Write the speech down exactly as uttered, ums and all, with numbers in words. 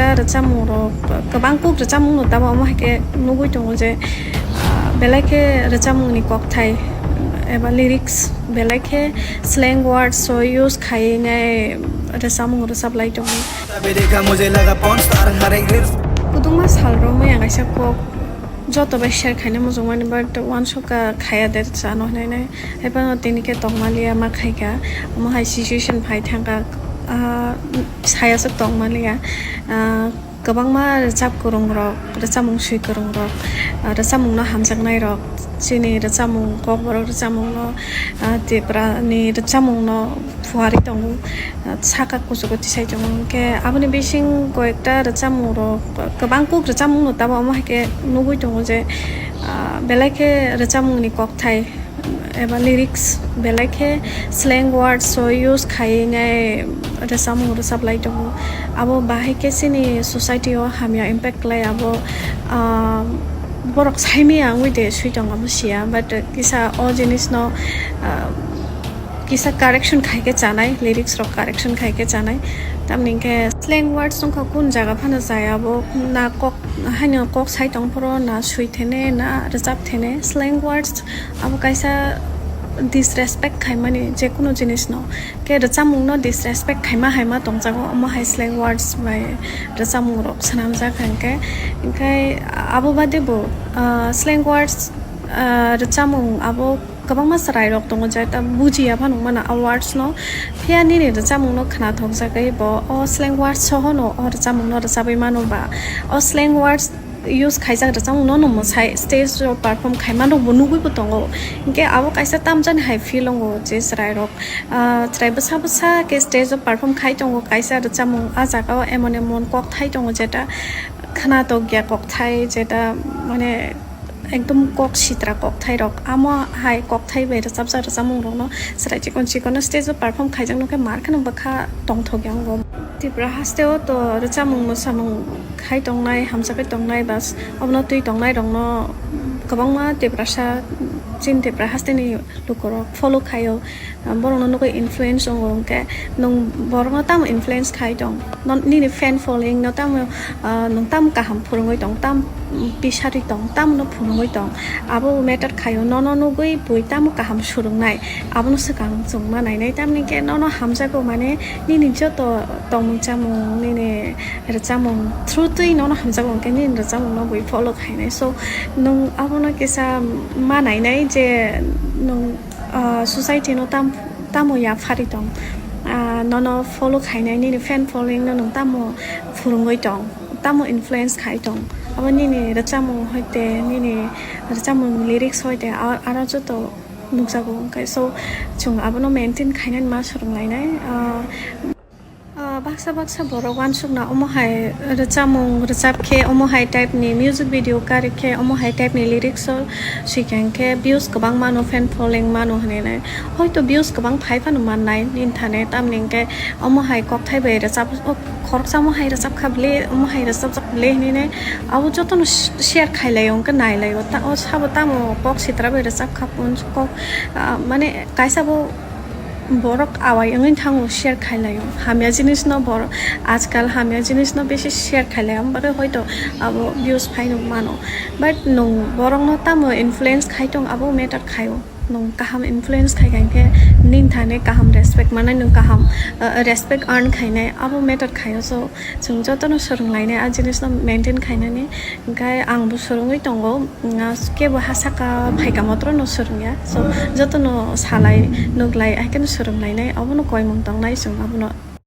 Rwchapmung rok kwbang kuk rwchapmung no tabuk omo hai khe nugwi tongo je, ah, belai khe rwchapmung ni kokthai eba lyrics belai khe slang words o use khai nai rwchapmung rwchap lai tongo. Kwbangma sal romwi ang kaisa kok joto bai share khaina muchung mani, but uansukha khaya de chano hinwi nai. Haiphano tini khe tongmaliya ma khaikha, omo hai situation phai thangkha, ah, sayaswk tongmaliya. Ah, kwbangma rwchap kwrwng rok, rwchapmung swi kwrwng rok, ah, rwchapmung no hamjaknai rok, chini rwchapmung, kokborok rwchapmung no, ah, Tipra ni rwchapmung no phuarwi tongo, ah, saka kuchugo tisai tongo. Hinkhe aboni bising koyekta rwchapmung rok, kwbang kuk rwchapmung no tabuk omo hai khe nugwi tongo je, ah, belai khe rwchapmung ni kokthai eba lyrics belai khe slang words o use khai nai rwchapmung rwchap lai tongo. Abo bahai khe chini society o hamya impact khlai abo, ah, borok saimaya wngwi de swi tongo abo siya, but kisa o jinis no, ah, kisa correction khai khe chanai, lyrics rok correction khai khe chanai. Tamni hinkhe slang words wngkha kun jaga phano jaya bo na kok haino kok sai tong phoro na swi thene na rwchap thene. Slang words abo kaisa disrespect khaimani je kuno jinis no. Khe rwchapmung no disrespect khaima haima tongjago omo hai slang words bai rwchapmung rok swnamjak hinkhe. Hinkhe abo bade bo, ah, slang words, ah, rwchapmung abo kwbangma chwrai rok tongo, je ta bujiya phano wngmano a words no. Phiya nini rwchapmung no khwnathokjagwi bo o slang words sohono o rwchapmung no rwchabwi mano ba o slang words use khaijak rwchapmung no, no mwsai stage o perform khaima rok bo nugwi bo tongo. Hinkhe abo kaisa tamjani hai feel wngo je chwrai rok, ah, chwrai bwsa bwsa khe stage o perform khai tongo, kaisa rwchapmung a jaga o emon emon kokthai tongo jeta khwnathokya kokthai jeta mane ekdom kok sitra kokthai rok, amo hai kokthai bai rwchapjak rwchapmung rok no chwrai chikon chikon no stage o perform khaijak no khe mar kheno bwkha tongthok ya wngo. Tripura haste o to rwchapmung mwsamung khai tongnai, hamjakgwi tongnai, bas obono twi tongnai rok no kwbangma Tiprasa, chini Tripura haste ni lukurok follow khaio, borokno nugwi influence wngo, hwnkhe nwng borokno tamo influence khai tong? Non-, nini fan following no tamo, ah, nwng tamo kaham phwrwngwi tong, tam pisari tong, tamono phwrwngwi tong, abo matter khaio. Nono nugwi bui tamo kaham swrwngnai, abono swkang chwng ma nainai. Tamni khe nono hamjago, mane nini joto tongmung chamung, nini rwchapmung through twi nono hamjago, hwnkhe nini rwchapmungno bui follow khainai. So, nwng abono kisa ma nainai je nwng, ah, society no tam-, tamo yaphari tong, ah, nono follow khainai, nini fan following no nwng tamo phwrwngwi tong, tamo influence khai tong, abo nini rwchapmung hoite, nini rwchapmung lyrics hoite, a-, aro joto nukjago, hwnkhe. So, chwng abono maintain khainani ma swrwnglainai, ah, Ah, baksa baksa borok uansukna omo hai rwchapmung rwchap khe, omo hai type ni music video karwi khe, omo hai type ni lyrics o swikha hinkhe views kwbang mano, fan following mano hinwi nai. Hoito views kwbang phai phano mannai nini thani, tamni hinkhe omo hai kokthai bai rwchap, o khoroksa omo hai rwchap kha bwle, omo hai rwchapjak bwle hinwi nai. Abo jotono sh-, share khai laio, hinkhe nai laio. Ta-, o sabo tamo kok sitra bai rwchap kha, kok, ah, mane kaisa bo borok awai wngwi thango, share khai laio. Hamya jinis no borok ajkal hamya jinis no bisi share khai lai, amo bagwi hoito abo views phai nuk mano. But nwng borok no tamo influence khai tong, abo matter khaio. Nwng kaham influence khai kha hinkhe nini thani kaham respect mannai, nwng kaham, uh, respect earn khainai, abo matter khaio. So, chwng jotono swrwng lainai a jinis no maintain khainani. Hinkhe ang bo swrwngwi tongo, mm, kebo ha saka phaika motro no swrwngya. So, jotono salai, nuklai, hai kheno swrwng lainai, abono koimung tongnai chwng abono.